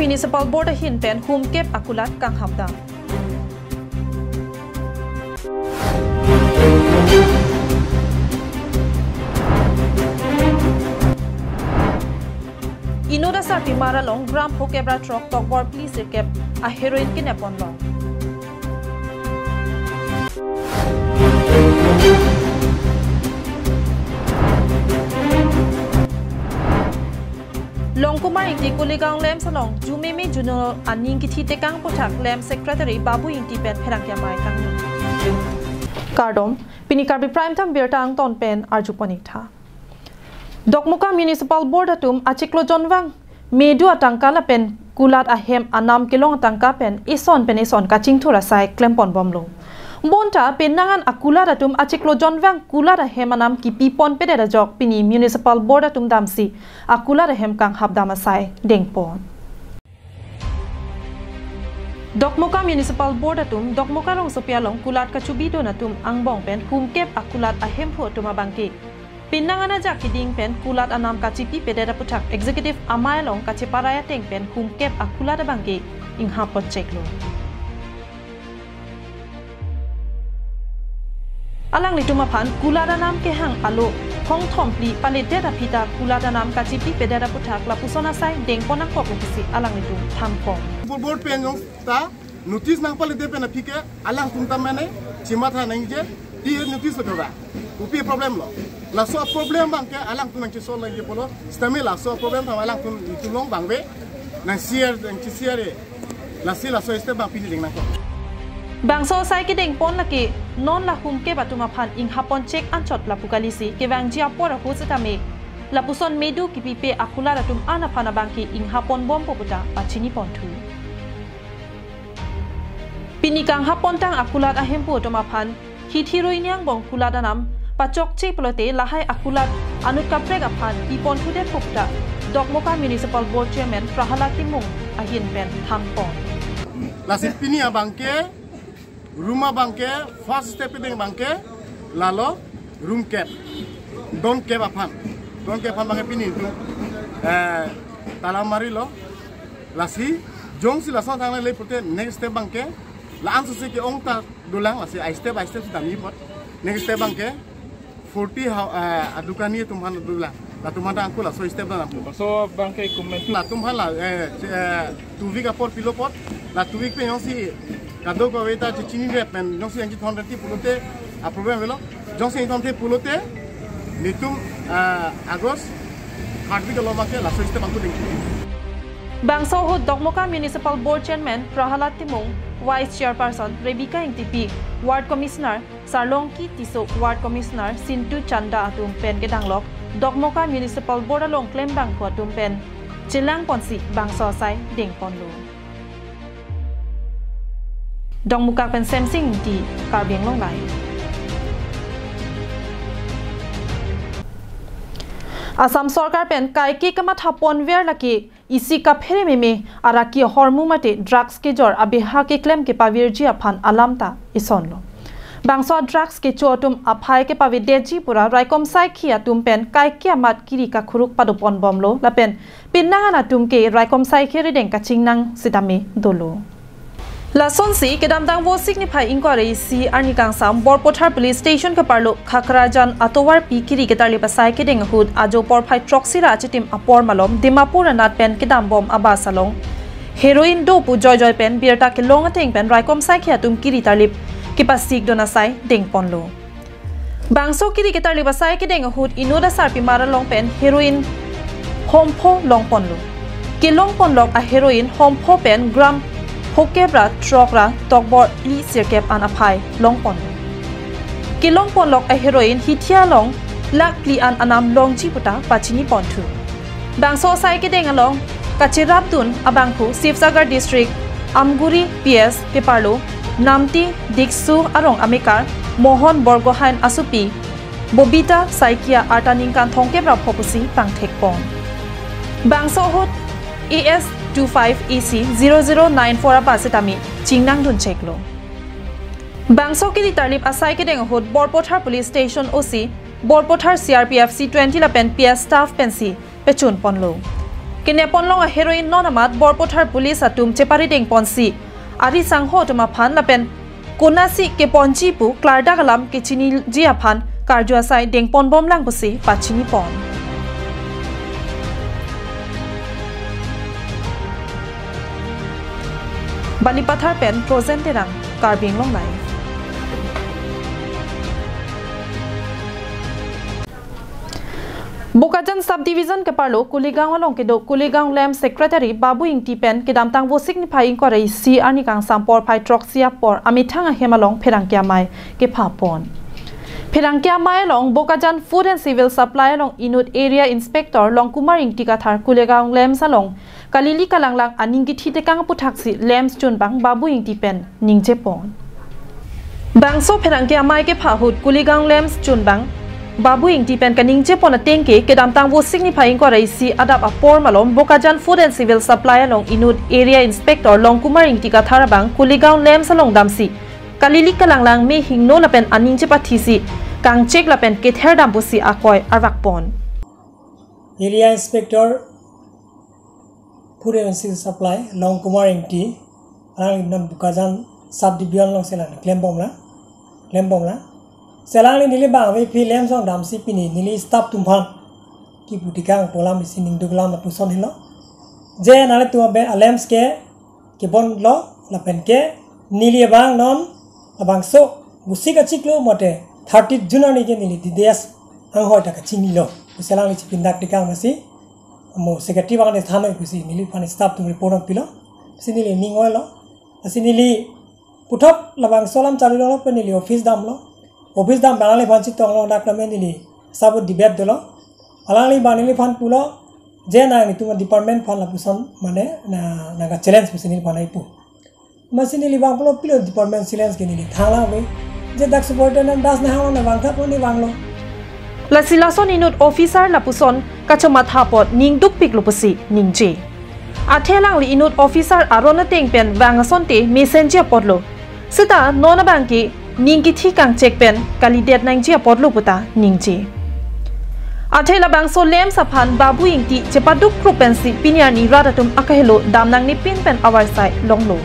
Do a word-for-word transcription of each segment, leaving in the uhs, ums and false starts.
Municipal Board ahin pen humkep akulat kanghapdam. Inut asarpimar along gram phokep ra throk tokbor phli sirkep a heroin kenep ponlong. Longkumar Ingti Kuligaon LAMPS along Jumeme Junor aning kithi tekang aputhak LAMPS Secretary Babu Ingti pen pherangke amei kangni. Kardom, pini Karbi Prime Time birta angton pen arjupon ik tha. Dokmoka Municipal Board atum achiklo jonvang medu atangka lapen kulat ahem anam kelong atangka pen ison pen ison kachingthur asai klempon bomlo. Bonta penang an akulat atum achiklo jonvang kulat ahem anam kipipon pedet ajok pini Municipal Board atum damsi akulat ahem kanghapdam asai dengpon. Dokmoka Municipal Board atum Dokmoka rongsopi along kulat kachobidun atum angbong pen humkep akulat ahemphu atum abangke penang an ajak keding pen kulat anam kachipi pedet aputhak Executive amei along kacheparai ateng pen humkep akulat abangke inghap poncheklo. Alanglitum aphan kulat anam kehang alo hongthom phli paledet aphi ta kulat anam kachipi pedet aputhak lapuson asai dengpon nangkok pusi alanglitum thanpon. Board pen jongsi notice nangpaledet pen aphi ke alangtum ta mane chimatha nangji, ti notice lo dora. Kopi problem lo. Laso problem abangke alangtum nangchisolve nangji pulo. Sitame laso problem ta alangtum itum along abang ave. Nang share, nangchi share. Lasi laso step abang pini deng nangkok. Bangso asai kedengpon lake non la humkep atum aphan inghap ponchek anchot lapu kalisi kevangji apor ahut sitame lapuson medu kipipe akulat atum an aphan abangke inghap ponbompo puta pachini ponthu. Pini kanghap pontang akulat ahemphu atum aphan hithi roi ni angbong kulat anam pachokche pulote lahai akulat anut kaprek aphan piponthudet puta Dokmoka Municipal Board Chairman Prahalad Timung ahin pen thanpon. Lasi pini abangke, room abangke, first step kedeng abangke, lalo room kep, don kep aphan, don kep aphan abangke pini itum, eh, tala marilo. Lasi jongsi lason thangnat le pulote next step abangke la-an sose ke-ong ta dolang, lasi a step a step si damji apot. Next step abangke forty hou-, eh, adukani atum aphan dolang. Latum aphan ta angkul laso step dolang. Laso abangke comment. Latum aphan la, eh, eh, two week apor pilo apot. La two week pen jongsi kadokave ta chechinine pen jongsi nangchethondetji pulote a problem avelo. Jongsi nangchethondetji pulote nelitum, ah, August third week along abangke laso step angkul dengji. Bangso ahut Dokmoka Municipal Board Chairman Prahalad Timung, Vice Chairperson Rebecca Ingtipi, Ward Commissioner Sarlongki Tisso, Ward Commissioner Sintu Chanda atum pen kedanglok Dokmoka Municipal Board along klembangphu atum pen chelangponsi bangso asai dengponlo. Dokmoka pen Semsing Ingti, Karbi Anglong Live. Assam Sorkar pen kaike kamatha ponver lake isi kapherememe araki ahormu mate drugs kejor abeha keklem kepavirji aphan alam ta isonlo. Bangso drugs kecho atum aphai kepavedetji pura raikom saikhi atum pen kaike amat kiri kakhuruk padoponbomlo lapen penang an atum ke raikom saikhi rideng kachingnang sitame dolo. Lasonsi kedamtang Vosik niphai ingkoi ra isi arni kangsam Borpathar Police Station keparlo Khakrajan atovarpi kiri ketarlip asai kedeng ahut ajo porphai throksi ra achitim apor malom Dimapur anat pen kedambom abus along heroin do pu joijoi pen birta kelong ateng pen raikom saikhi atum kiri tarlip kepasikdun asai dengponlo. Bangso kiri ketarlip asai kedeng ahut inut asarpimar along pen heroin hompho longponlo. Kelongponlok a heroin hompho pen gram phokep ra throk ra tokbor phli sirkep an aphai longponlo. Kelongponlok a heroin hithi along lakh phli an anam longji puta pachiniponthu. Bangso asai kedeng along kacherapdun abangphu Sibsagar District Amguri P S keparlo Namti Diksu arong amekar Mohon Borgohain asopi Bobita Saikia arta ningkan thomkep ra pho pusi pangthekpon. Bangso ahut A S two five A C zero zero nine four abus sitame chingnangduncheklo. Bangso kiri tarlip asai kedeng ahut Borpathar Police Station O C, Borpathar C R P F C twenty lapen P S staff pensi pechunponlo. Kenepon long a-heroin non amat Borpathar police atum cheparideng ponsi ari sangho atum aphan lapen konatsi keponji pu klardak alam kechiniji aphan karju asai dengponbomlang pusi pachini pon. Balipathar pen Projen Terang, Karbi Anglong Live. Bokajan Subdivision keparlo Kuligaon along kedo Kuligaon LAMPS Secretary Babu Ingti pen kedamtang Vosik niphai ingkoi ra isi arni kangsam porphai throksi apor amethang ahem along pherangke amei kepha pon. Pherangke amei along Bokajan Food and Civil Supply along inut Area Inspector Longkumar Ingti Kathar Kuligaon LAMPS along kalili kalanglang aning kithi tekang aputhaksi LAMPS chunbang Babu Ingti pen ningje pon. Bangso pherangke amei kepha ahut Kuligaon LAMPS chunbang Babu Ingti pen kaningje pon ateng ke kedamtang Vosik niphai ingkoi ra isi adap apor malom Bokajan Food and Civil Supply along inut Area Inspector Longkumar Ingti Kathar abang Kuligaon LAMPS along damsi kalili kalanglang me hingno lapen aning chepathisi kangchek lapen kether dam pusi akoi arvak pon. Area Inspector Food and Civil Supply Longkumar Ingti, alangli non Bokajan Subdivision alongsi alangli klembomlang, klembomlang. Si alangli neli bang ave phi LAMPS along damsi pini neli staff atum aphan kipu tekang pu alam isi ningduk alam lapuson henlo. Je nanglitum abe a-LAMPS ke kebonlo lapen ke neli abang non labangso Vosik achiklo mate thirtieth June arni ke neli D D S anghoi ta kachinilo. Si alangli chipindak tekang masi mo secretary abang ne thanoi pusi neliphan staff atum report nangpilo. Si neli ning oilo. Si neli puthot labangso alam charlilo pen neli office damlo. Office dam alangliphan chetonglo dak tame neli sabut debate dolo. Alangli abang neliphan pulo je nanglitum department aphan lapuson mane na nangkachallenge pusi neliphan nangpu. Masi neli abang pulo pilo department challenge ke neli thanglang ave. Je dak superintendent Das nahang nangvang thap neli vanglo. Lasi lason inut officer lapuson kachomatha apot ningdukpiklo pusi ningje. Athe alangli inut officer aron ateng pen vang asonte mesenji apotlo. Seta non abang ke ning kithi kangchek pen kalidet nangji apotlo puta ningje. Athe labangso LAMPS aphan Babu Ingti chepadukrup pensi pini arni rat atum akahelo dam nangnepin pen avarsai longlo.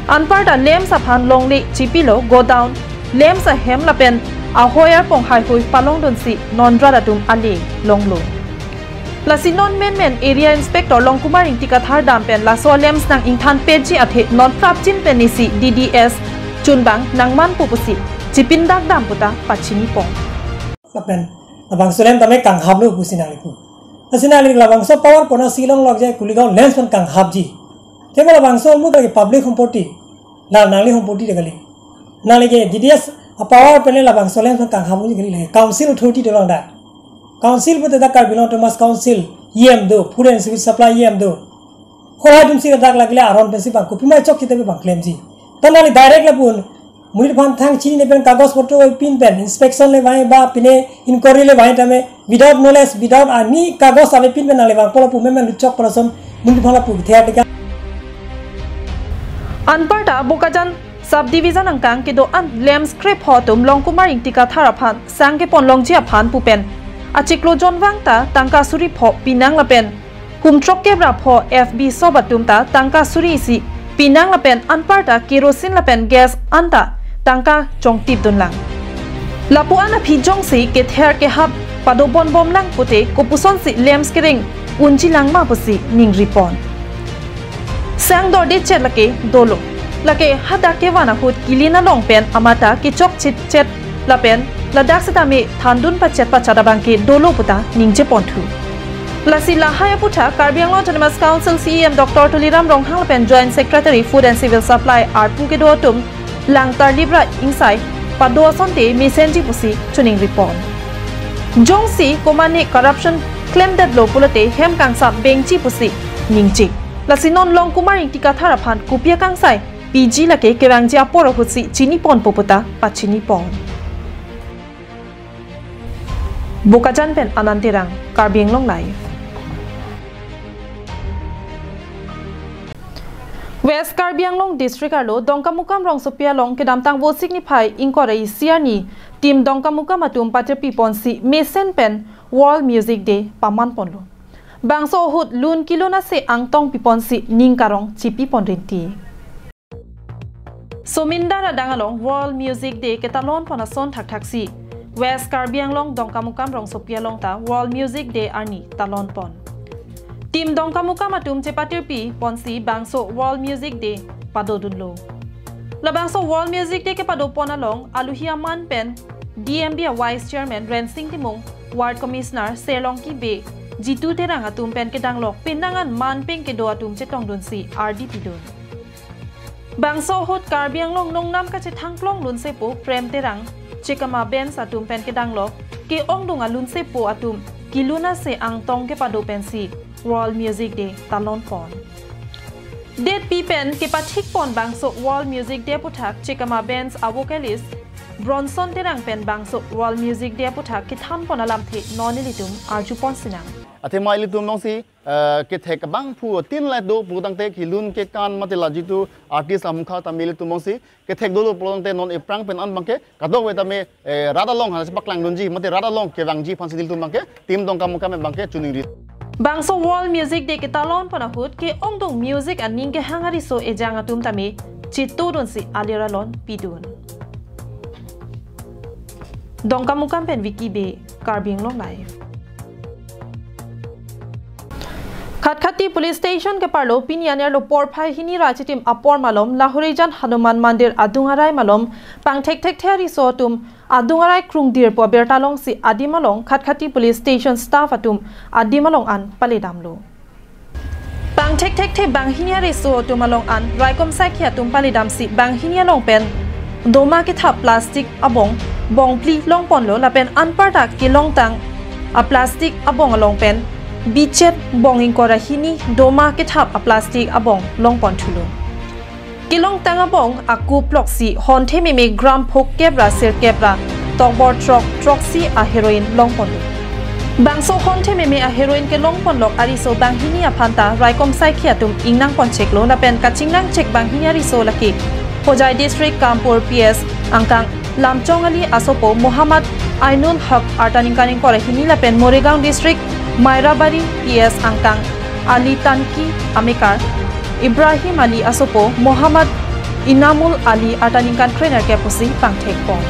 Anparta LAMPS aphan longle chipilo godown, LAMPS ahem lapen ahoi arpong haihui palongdunsi non rat atum ale longlo. Lasi non menmen Area Inspector Longkumar Ingti Kathar dam pen laso LAMPS nang ingthan peji athe non prapjin pen isi D D S chunbang nangmanpo pusi chipindak dam puta pachini pon. Lapen labangso LAMPS tame kanghaplo pusi nangli pu. Lasi nangli labangso power kona si longlok je Kuligaon LAMPS pen kanghapji. Kema labangso mu ke public sompoti. La nangli sompoti de kali. Nangli ke D D S a-power pen le labangso LAMPS pen kanghapji kali le. Council authority dolang dak. Council pute dak Karbi Anglong Autonomous Council E M do, Food and Civil Supply E M do. Khorai atumsi dak lagile aron pensi bang kopima chok chite bang klemji. Ta nangli direct lapu monit aphan thang chinine pen kagos potro pin pen inspection le vangji ba pine inquiry le vangji tame without knowledge, without any kagos avepin pen nangli vangpo lapu menmen luchok palason monit aphan lapu kethe atika. Anparta Bokajan Subdivision angkang kedo-an LAMPS krepho atum Longkumar Ingti Kathar aphan sang kepon longji aphan pu pen achiklo jonvang ta tangka suri pho pinang lapen kum throkkep ra pho F B shop atum ta tangka suri isi pinang lapen anparta kerosene lapen gas anta tangka chongtipdunlang. Lapu-an aphi jongsi kether kehap padobonbomlang pute kopusonsi LAMPS kereng unjilangma pusi ningri pon. Sang dorde chet lake dolo. Lake hadak kevan ahut kilin along pen amata kechok chitchet lapen ladak setame thandun pachet pachet abang ke dolo puta ningje ponthu. Lasi lahai aputhak Karbi Anglong Autonomous Council C E M Doctor Tuliram Ronghang lapen Joint Secretary Food and Civil Supply arpu kedo atum lang tarlip ra ingsai pado asonte mesenji pusi choningri pon. Jongsi komane corruption klemdetlo pulote hem kangsam bengji pusi ningje. Lasi non Longkumar Ingti Kathar aphan kopi akangsai piji lake kevangji apor ahutsi chini ponpo puta pachini pon. Bokajan pen Anand Terang, Karbi Anglong Live. West Karbi Anglong District arlo Dongkamukam rongsopi along kedamtang Vosik niphai ingkoi ra isi arni Team Dongkamukam atum patirpi ponsi mesen pen World Music Day paman ponlo. Bangso ahut lun kelun ase angtong piponsi ning karong chipipon rinti. Somindar adang along World Music Day ketalon pon ason thakthaksi West Karbi Anglong Dongkamukam rongsopi along ta World Music Day arni talon pon. Team Dongkamukam atum chepatirpi ponsi bangso World Music Day padodunlo. Labangso World Music Day kepado pon along aluhi aman pen D M B a Vice Chairman Rensing Timung, Ward Commissioner Serlongki Bey, Jitu Terang atum pen kedanglok penang an manpeng kedo atum chetongdunsi ardi pidun. Bangso ahut Karbi Anglong nongnam kachethangklong lunsepo Prem Terang, Chekama Bands atum pen kedanglok ke-ongdung alunsepo atum kelun ase angtong kepado pensi World Music Day talon pon. Detpi pen kepathik pon bangso World Music Day aputhak Chekama Bands a vocalist Bronson Terang pen bangso World Music Day aputhak kethan pon alamthe non ilitum arju pon sinang. Athema ilitum longsi, eh, kethek abangphu tin lai do pulotangte kelun kekan mate la jitu artist amukha tame ilitum longsi kethek dolo pulotangte non ephrang pen an abangke kadokave tame, eh, rat along hana si paklangdunji mate rat along kevangji aphansi nelitum abangke Team Dongkamukam abangke choningri. Bangso World Music Day ketalon pon ahut ke-ongdung music aning kehang ariso ejang atum tame chetodunsi alir alon pidun. Dongkamukam pen Vicky Bey, Karbi Anglong Live. Khatkhati Police Station keparlo pini anerlo porphai hini ra chitim apor malom Lahorijan Hanuman Mandir adung arai malom pangthekthekthe ariso atum adung arai krungdir pu abirta longsi adim along Khatkhati Police Station staff atum adim along an paledamlo. Pangthekthekthe banghini ariso atum along an raikom saikhi atum paledamsi banghini along pen doma kethap plastic abong bongphli longponlo lapen anparta kelongtang a plastic abong along pen bichet bong ingkoi ra hini doma kethap a plastic abong longponthulo. Kelongtang abong akup loksi honthe meme gram phokep ra sirkep ra tokbor throk throksi a heroin longponlo. Bangso honthe meme a heroin kelongponlok ariso banghini aphanta raikom saikhi atum ingnangponcheklo lapen kachingnangchek banghini ariso lake Hojai District Kampur P S angkang Lamchong Ali asopo Muhammad Ainul Haq arta ningkan ingkoi ra hini lapen Morigaon District Mairabari P S angkang Ali Tanki amekar Ibrahim Ali asopo Muhammad Inamul Ali arta ningkan krenerkep pusi pangthekpon.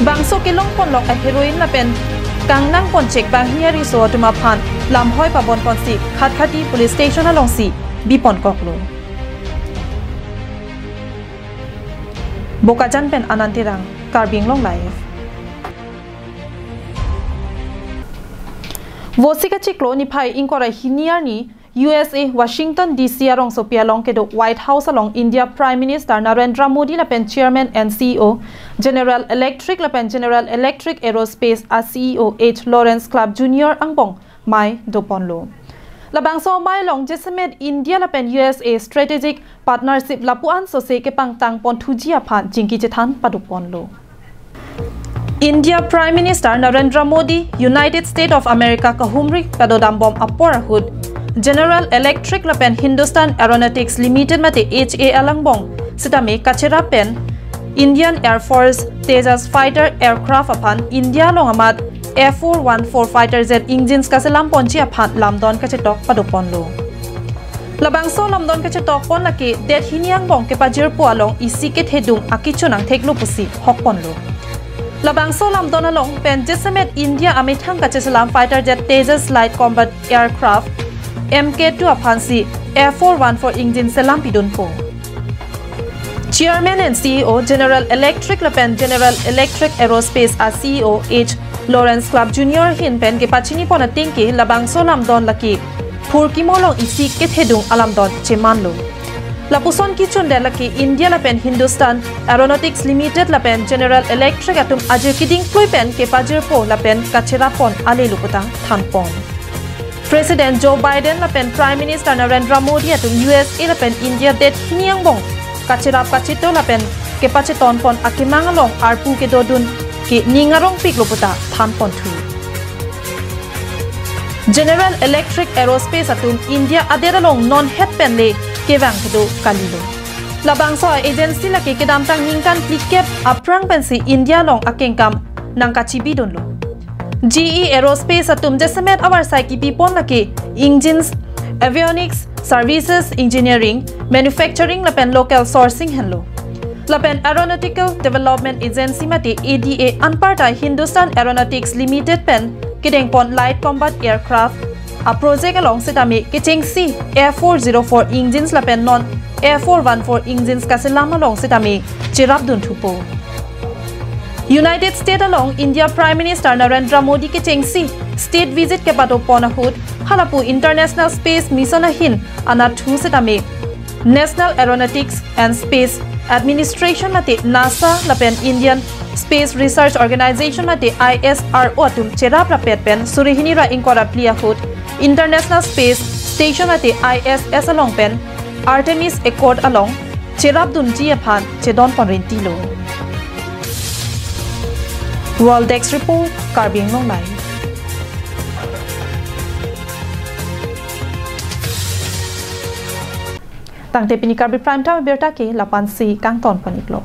Bangso kelongponlok a heroin lapen kangnangponchek banghini ariso atum aphan lamhoi pabonponsi Khatkhati Police Station alongsi biponkoklo. Bokajan pen Anand Terang, Karbi Anglong Live. Vosik achiklo niphai ingkoi ra hini arni U S A Washington D C arongsopi along kedo White House along India Prime Minister Narendra Modi lapen Chairman and C E O General Electric lapen General Electric Aerospace a C E O H Lawrence Clapp Junior angbong mei doponlo. Labangso amei along jasemet India lapen U S A strategic partnership lapu-an sose kepangtangponthuji aphan chingki chethan padoponlo. India Prime Minister Narendra Modi United States of America kahumri padodambom apor ahut General Electric lapen Hindustan Aeronautics Limited mate H A L angbong sitame kacherap pen Indian Air Force Tejas fighter aircraft aphan India along amat F four one four fighter jet engines kaselamponji aphan lamdon kachetok padoponlo. Labangso lamdon kachetokpon lake det hini angbong kepajirpo along isi kethedung akechun angtheklo pusi hokponlo. Labangso lamdon along pen jasemet India amethang kacheselam fighter jet Tejas light combat aircraft M K two aphansi F four one four engine selampidunpo. Chairman and C E O General Electric lapen General Electric Aerospace a C E O H Lawrence Clapp Junior ahin pen kepachinipon atengke labangso lamdon lake phurkimo along isi kethedung alamdon chemanlo. Lapuson kechun det lake India lapen Hindustan Aeronautics Limited lapen General Electric atum ajir keding plui pen kepajirpo lapen kacherappon alelo putang thanpon. President Joe Biden lapen Prime Minister Narendra Modi atum U S A lapen India det hini angbong kacherap kacheto lapen kepachetonpon akemang along arpu kedodun ke ning arongpiklo puta thanponthu. General Electric Aerospace atum India adet along non het pen le kevang kedo kalilo. Labangso agency lake kedamtang ningkan phlikep aphrang pensi India along akengkam nangkachibidunlo. G E Aerospace atum jasemet avarsai kipipon lake engines, avionics, services, engineering, manufacturing lapen local sourcing henlo. Lapen Aeronautical Development Agency mate A D A anparta Hindustan Aeronautics Limited pen kedengpon light combat aircraft a project along setame kechengsi F four zero four engines lapen non F four one four engines kaselam along setame cherapdun thupo. United States along India Prime Minister Narendra Modi kechengsi state visit kepatopon ahut halapu International Space Mission ahin anat thu setame National Aeronautics and Space Administration mate NASA lapen Indian Space Research Organization mate I S R O atum cherap rapet pen suri hini ra ingkoi ra phli ahut International Space Station mate I S S along pen Artemis Accord along cherapdunji aphan chedonpon rintilo. World Desk Report, Karbi Anglong Live. Tangte pini Karbi Prime Time abirta ke lapu-ansi kangtonpon-iklo.